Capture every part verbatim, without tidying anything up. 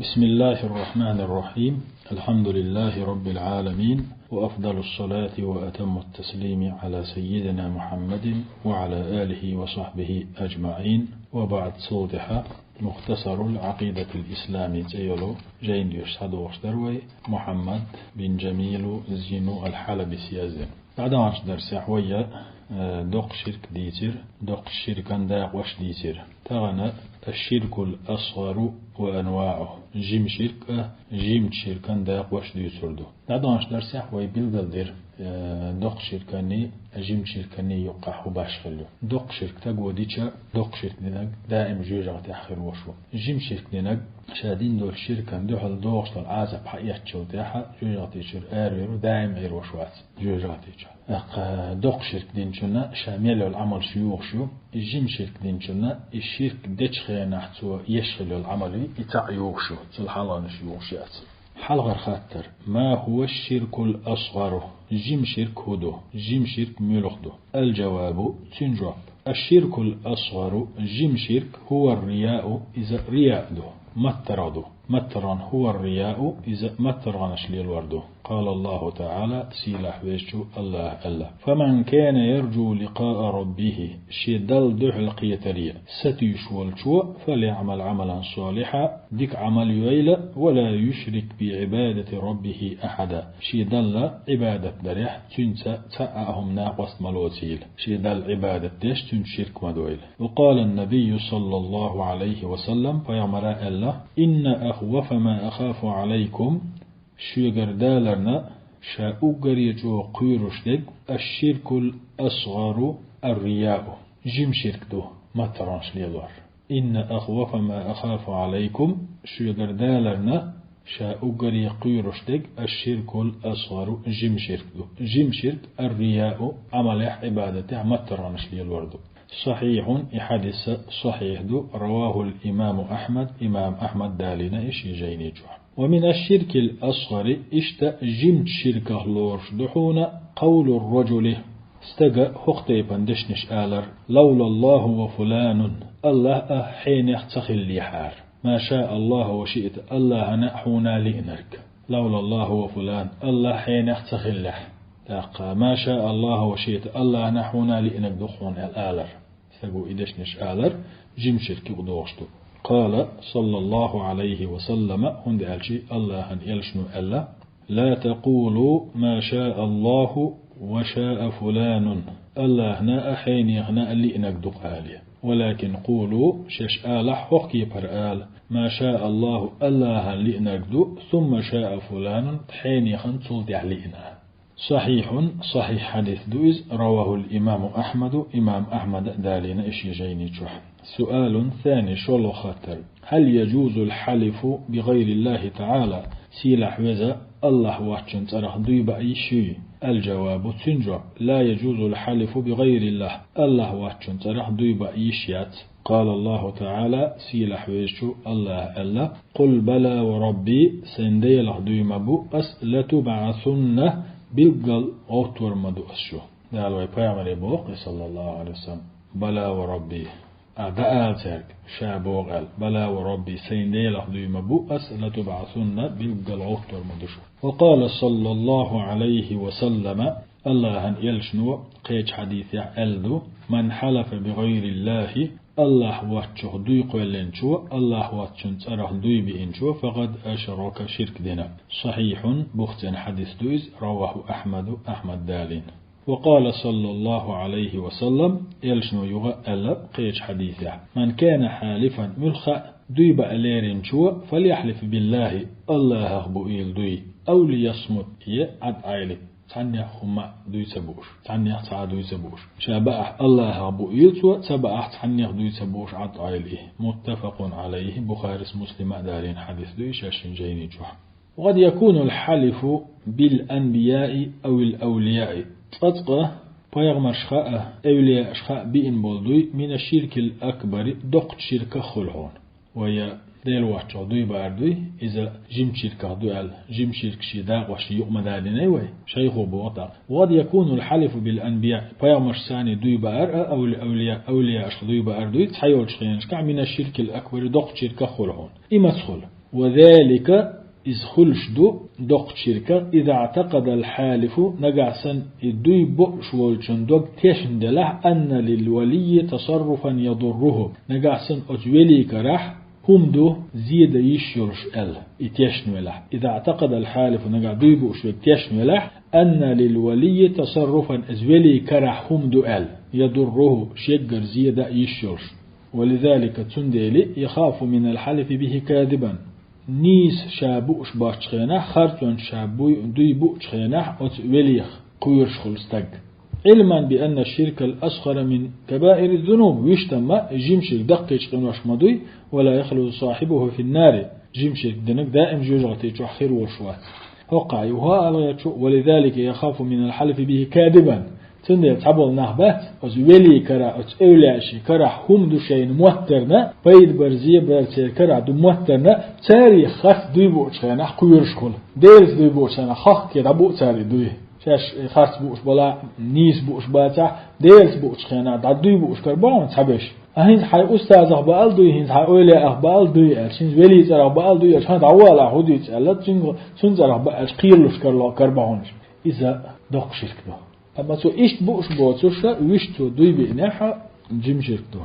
بسم الله الرحمن الرحيم. الحمد لله رب العالمين، وأفضل الصلاة وأتم التسليم على سيدنا محمد وعلى آله وصحبه أجمعين. وبعد، цул тӀехьа مختصر العقيدة الإسلامية цӀе йолу жайна доьшуш схьадогӀуш дара вай, Мухьаммад бин Жамилу Зину аль-Хьалабис яздина. ДӀадаханчу дарсехь вай, э, доккха ширк дийцира, доккхачу ширкан дакъош дийцира. Тахана الشرك الأصغر وأنواعه, жима ширк а, жимачу ширкан дакъош дуьйцур ду. ДӀадаханчу дарсехь вай билгалдира, э, доккха ширканний, жимачу ширканний юккъехь хӀун башхалла ю. Доккха ширк стага дича, доккха ширк динарг даим жоьжахатехь хир волуш ву. Жима ширк динарг ша дина долчу ширкана дуьхьал догӀуш долу Ӏазап схьаэцначул тӀаьхьа жоьжахати чуьра аравер ву, даим Ӏийр волуш вац жоьжахати чу. ТӀаккха доккха ширк динчунна ша мел йолу Ӏамалш юхуш ю, и жима ширк динчунна и ширк дечу хенахь цо еш хилла йолу Ӏамалш, и цхьаъ юхуш ю, цул хьалхарнаш юхуш яц. Хьалхара хаттар: ما هو الشرك الأصغر? Жима ширк хӀун ду? Жима ширк муьлха ду? الجواب, цуьнан жоп: الشرك الأصغر, жима ширк, هو الرياء, иза рияъ ду, маттаргӀа ду. МаттаргӀан, هو الرياء, иза маттаргӀанаш лелор ду. قال الله تعالى, сийлахь везачу АллахӀа аьлла: فمن كان يرجو لقاء ربه, шен Далла дуьхьал кхетаре сатуьйсуш волчо, فليعمل عملا صالحا, дика Ӏамал йойла, ولا يشرك بعبادة ربه أحدا, шен Далла Ӏибадат дарехь цуьнца цхьа а хӀума накъост ма лоцийла. Шен Далла Ӏибадат деш, цуьнца ширк ма дойла. وقال النبي صلى الله عليه وسلم, пайхамара аьлла: إن أخوف ما أخاف عليكم, шуьгара даларна ша уггаре чӀогӀа кхоьруш дерг, الشرك الأصغر الرياء, жима ширк ду, маттаргӀанаш лелор. إن أخوف ما أخاف عليكم, шуьгара даларна ша уггаре кхоьруш дерг, الشرك الأصغر, жима ширк ду. Жима ширк, الرياء, Ӏамалехь, Ӏибадатехь маттаргӀанаш лелор ду. صحيح, и хьадис сахьихь ду, رواه الإمام أحمد, имам Ахьмада далийна и шен жайни чохь. ومن الشرك الأصغر, иштта жимачу ширках лоруш ду хьуна, قول الرجل, стага хӀокху тайпана дешнаш алар: لولا الله وفلان, АллахӀ а хьенех ца хиллехьара. ما شاء الله وشئت, АллахӀана а хьуна а лиънарг. لولا الله وفلان, АллахӀ хьенех ца хиллехь. ТӀаккха ما شاء الله وشئت, АллахӀана а хьуна а лиънарг ду хьуна аьлла алар. Стага и дешнаш алар жима ширк юкъа догӀуш ду. قال صلى الله عليه وسلم, хӀунда аьлча АллахӀан элчано аьлла: لا تقولوا ما شاء الله وشاء فلان, АллахӀана а хьенехана а лиънарг ду-кх алий. ولكن قولوا, шаьш алахь хӀокху кепара ала: ما شاء الله, АллахӀан лиънарг ду, ثم شاء فلان, хьенехан цул тӀаьхьа лиъна. صحيح, сахьихь хьадис ду иза, رواه الإمام أحمد, имам Ахьмада а далийна и шен жайни чохь. سؤال ثاني, шолгӀа хаттар: هل يجوز الحلف بغير الله تعالى, сийлахь веза АллахӀ воцчун цӀарах дуй баа йиш юй? الجواب, цуьнан жоп: لا يجوز الحلف بغير الله, АллахӀ воцчун цӀарах дуй баа йиш яц. قال الله تعالى, сийлахь везачу АллахӀа аьлла: قل بلى وربي, сайн Делах дуй ма бу ас, لتبعثن, билггал гӀовттор ма ду ас шу. Дала вай пайхамаре боху, صلى الله عليه وسلم: بلى وربي. А, дӀаала цаьрга, ша боху аьлла: بلى وربي, сайн Делах дуй ма бу ас, لتبعثن, билггал гӀовттор ма ду шу. وقال صلى الله عليه وسلم, АллахӀан элчано кхечу хьадисехь аьлла ду: من حلف بغير الله, АллахӀ воцчух дуй кхоьллинчо, АллахӀ воцчун цӀарах дуй биинчо, فقد أشرك, ширк дина. صحيح, бухцен хьадис ду иза, رواه أحمد, Ахьмада далийна. وقال صلى الله عليه وسلم, элчано юха аьлла кхечу хьадисехь: من كان حالفا, муьлхха а дуй баа леринчо, فليحلف بالله, АллахӀах буийла дуй, أو ليصمت, е Ӏад Ӏайли. Цхьаннех хӀумма а дуй ца бууш, цхьаннех цхьа а дуй ца бууш. Ша баахь АллахӀах буийла цо, ца баахь цхьаннех дуй ца бууш Ӏад Ӏайла и. متفق عليه, Бухарис, Муслима а далийна хьадис ду и шаьшшинчу жайни чохь. وقد يكون الحلف بالأنبياء أو الأولياء. Цкъацкъа пайхамаршха а, эвлияашха а биъна болу дуй من الشرك الأكبر, доккхачу ширках хуьлу хьуна. Вай Дела воцчух дуй баар дуй, иза жимачу ширках ду аьлла, жимачу ширкан шен дакъош юкъа ма далийнай вай, шайхо боху тӀаккха: وقد يكون الحلف بالأنبياء, пайхамаршцаний дуй баар а, أو الأولياء, эвлияашха дуй баар дуй, цхьайолчу хенашкахь من الشرك الأكبر, доккхачу ширках хуьлу хьуна. И маца хуьлу? وذلك, иза хуьлуш ду, доккхачу ширках, إذا اعتقد الحالف, нагахь санна и дуй бууш волчун дог тешна делахь, أن للولي تصرفا يضره, нагахь санна оцу велин карахь хӀума ду, зен дан йиш йолуш аьлла, и тешна велахь. إذا اعتقد الحالف, нагахь дуй бууш верг тешна велахь, أن للولي تصرفا, иза велин карахь хӀума ду аьлла, يضره, шеггара зен дан йиш йолуш. ولذلك, цундела, يخاف من الحلف به كاذبا. Нийса ша бууш боцчу хенахь, харцонца ша буй-, дуй буучу хенахь оцу велех кхоьруш хуьлу стаг. علما بأن الشرك الأصغر من كبائر الذنوب, вуьштамма жима ширк даккхийчу къиношх ма дуй, ولا يخلد صاحبه في النار, жима ширк динарг даим жоьжахати чохь хир волуш вац. ХӀокхахь ю хӀун ала гӀерташ ву, ولذلك يخاف من الحلف به كاذبا. Цундела цхьаболу нах бац, оцу велин карахь, оцу эвлаяашин карахь хӀума ду шайна моттарна, пайда бар, зен бар церан карахь ду моттарна, царех харц дуй буучу хенахь кхоьруш хуьлу. Делаца дуй буучу хенахь хахкаге дӀабуу цара и дуй. Шаьш харц бууш балахь, нийса бууш бацахь, Делаца буучу хенахь дӀа дуй бууш карабо хьуна цхьаберш. А хӀинца хьайн устазах баал дуй, хӀинца хьайн эвлаяах баал дуй аьлла, хӀинца велин цӀарах баал дуй аьлла, хьан дӀавала хӀун дуьйцу аьлла, цуьнга, цунна цӀарах баал аьлла, кхералуш карабо хьуна. Иза доккха ширк ду. Амма цо иштта бууш боцуш, вуьшта цо дуй биънехь, жима ширк ду.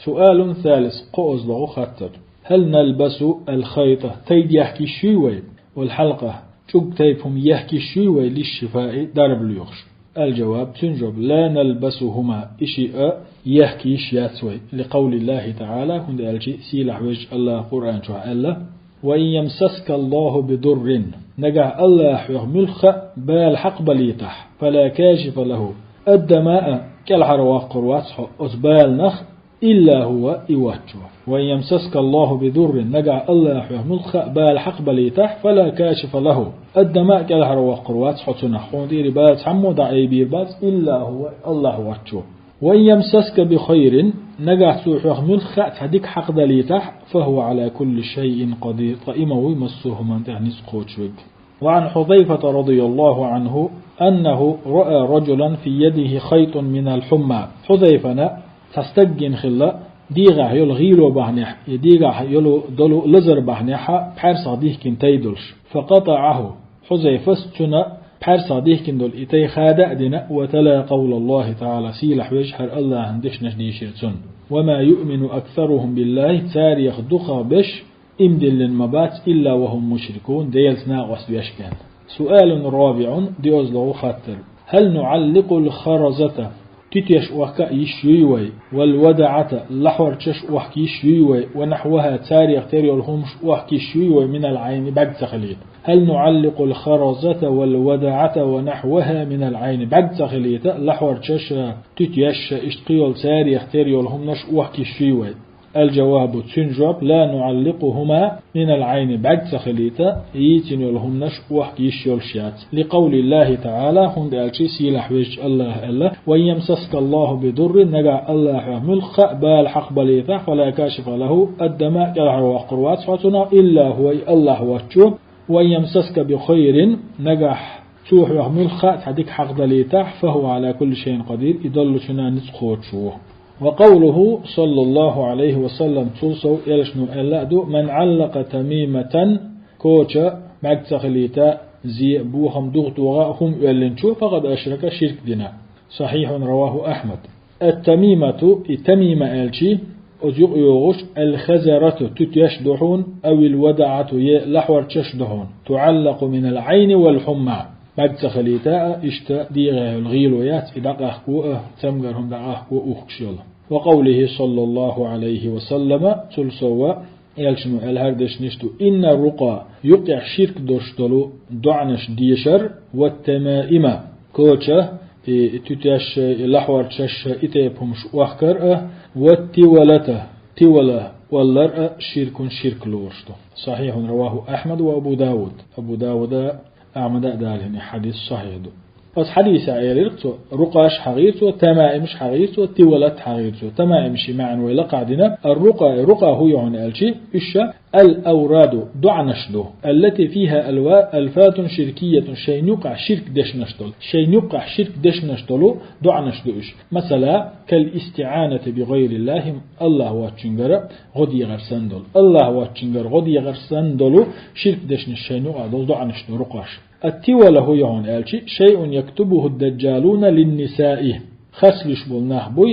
سؤال ثالث, кхоалгӀа хаттар. هل نلبس الخيط, тайпа ехка йиш юй вай, والحلقة, чӀуг тайпа хӀума ехка йиш юй вай, للشفاء, дарба лоьхуш? الجواب, цуьнан жоп, لا نلبسهما, и шиъ а ехка йиш яц вай, لقول الله تعالى, хӀунда аьлча сийлахь везачу АллахӀа Къуръан чохь аьлла: وإن يمسسك الله بضر, нагахь АллахӀа хьоьх муьлхха а бала хьакхабалийтахь, فلا كاشف له, аддамаа кӀелхьарваккхур вац хьо оцу баланах, إلا هو, и воцчо. وإن يمسسك الله بضر, нагахь АллахӀа хьоьх муьлхха а бала хьакхабалийтахь, فلا كاشف له, аддамаа кӀелхьарваккхур вац хьо цунах, хьуна тӀера бала цхьаммо дӀаайбийр бац, إلا هو, АллахӀ воцчо. وإن يمسسك بخير, нагахь цо хьоьх муьлхха а цхьа дика хьакхадалийтахь, فهو على كل شيء قدير, ткъа и ма вуй массо а хӀуманна тӀехь ницкъ кхочуш верг. وعن حذيفة رضي الله عنه أنه رأى رجلا في يده خيط من الحمى. Хьузайфана цхьа стаг гина хилла, дегӀахь йолу гӀийло бахьанехь, я дегӀахь йолу долу лазар бахьанехь пхьаьрсах дихкина тай долуш. فقطعه. Хьузайфас цуьнан пхьаьрсах дихкина долу и тай хада а дина, وتلا قول الله تعالى, сийлахь везачу хӀара АллахӀан дешнаш дийшира цунна. وما يؤمن أكثرهم بالله, царех дукхах берш иман диллина ма бац, إلا وهم مشركون, Делаца накъост веш бен. سؤال رابع, диъазлагӀа хаттар. هل نعلق الخرزة, туьтеш охка а йиш юй вай, والودعة, лахьорчаш охка йиш юй вай, ونحوها, царех тера йолу хӀумаш охка йиш юй вай, من العين, бӀаьрг ца хилийта? هل نعلق الخرزة والودعة ونحوها من العين, бӀаьрг ца хилийта, лахьорчаш, туьтеш, иштта кхин йолу царех тера йолу хӀуманаш охка йиш юй вай? الجواب, цуьнан жоп, لا نعلقهما من العين, бӀаьрг ца хилийта, йийцина йолу хӀуманаш охка йиш йолуш яц. لقول الله تعالى, хӀунда аьлча сийлахь везачу АллахӀа аьлла: وإن يمسسك الله بضر, нагахь АллахӀа хьоьх муьлхха а бала хьакхабалийтахь, فلا كاشف له, аддамаа кӀелхьарваккхур вац хьо цунах, إلا هو, и АллахӀ воцчо. وإن يمسسك بخير, нагахь цо хьоьх муьлхха а цхьа дика хьакхадалийтахь, فهو على كل شيء قدير, и доллучунна ницкъ кхочуш ву. وقوله صلى الله عليه وسلم, цул сов элчано аьлла а ду: من علق تميمة, коча, бӀаьрг ца хилийта, зен, бохам, дугӀа тоха а хӀума оьллинчо, فقد أشرك, ширк дина. صحيح رواه أحمد. التميمة, и тамима аьлчи, оцу юкъа йогӀуш, الخزرة, туьтеш ду хьуна, أو الودعة, я лахьорчаш ду хьуна, تعلق من العين والحمى. БӀаьрг ца хилийта а, иштта дегӀе йолу гӀийло яц, и дӀакъахко а, цамгар хӀума дӀакъахко а ухкуш йолу. وقوله صلى الله عليه وسلم, цул сов а, элчано аьлла хӀара дешнаш ду: إن الرقى, юккъехь ширк долуш долу доӀанаш дешар, والتمائم, коча, и туьтеш, и лахьорчаш, и тайпа хӀумаш охкар а, والتولة, тивала оллар а ширкун ширк лоруш ду. صحيح رواه أحمد وأبو داود. Абу Дауда, Ахьмада а далийна, хьадис сахьихь ду. Оцу хьадисехь элира цо, рукъаш хьагӀийра цо, тамаимаш хьагӀийра цо, тивалат хьагӀийра цо. Тамаимаши маьӀна вай лакхахь дина, ар-рукъа, рукъа хӀун ю хьуна аьлчи, уьш ша ал-авраду, доӀанаш ду, аллати фиха алва-, алфатун ширкиятун, шайн юкъахь ширк дешнаш долу, шайн юкъахь ширк дешнаш долу доӀанаш ду уьш. Масала, кал истиӀанати би гӀайриллахи, Аллах воцчуьнгара гӀо дехар санна долу. Аллах воцчуьнгара гӀо дехар санна долу ширк дешнаш шайн юкъахь долу доӀанаш ду рукъаш. Ат-тивала хӀун ю хьуна аьлчи, шайъун яктубуху даджалуна линнисаи. Хасалуш болу нах буй,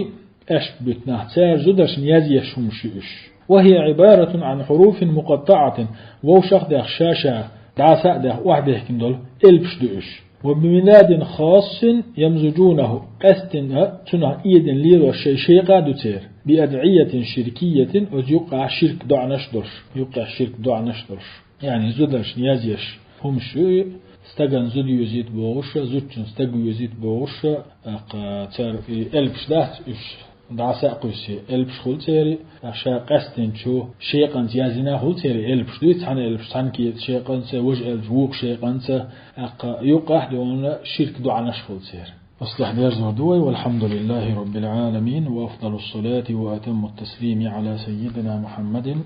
аьшпа буьту нах, цара зударшна язъеш хӀумаш ю уьш. Ва хия Ӏибаратун Ӏан хьуруфин мукъаттаӀатин, вовшах а дехна ша-ша, дӀаса а дехна охьадехкина долу элпаш ду уьш. Ва бимидадин хассин ямзужунаху, къаьсттина цунах эдина лелош шайн шекъа а ду церан. Би адӀиятин ширкиятин, оцу юккъахь ширк доӀанаш долуш, юккъехь ширк доӀанаш долуш. Яъни зударшна язъеш хӀумаш ю и, стагана зуда йоьзийта бохуш а, зудчунна стаг йоьзийта бохуш а, тӀаккха цара и элпаш дац уьш, дӀаса а кхуьссий, элпаш хуьлу церан, тӀаккха ша къаьсттинчу шекъанца яздина хуьлу церан элпаш. Дуьйцу цхьана элпаш, цхьана кепа шекъанца, важа элпаш вукху шекъанца, тӀаккха юккъахь а дуьйна ширк доӀанаш хуьлу церан. Оцу тӀехь дерзор ду вай, валхьамдулиллахи роббил Ӏаламин, ва афдалус салати ва атаммут таслими Ӏала саййидина Мухьаммадин.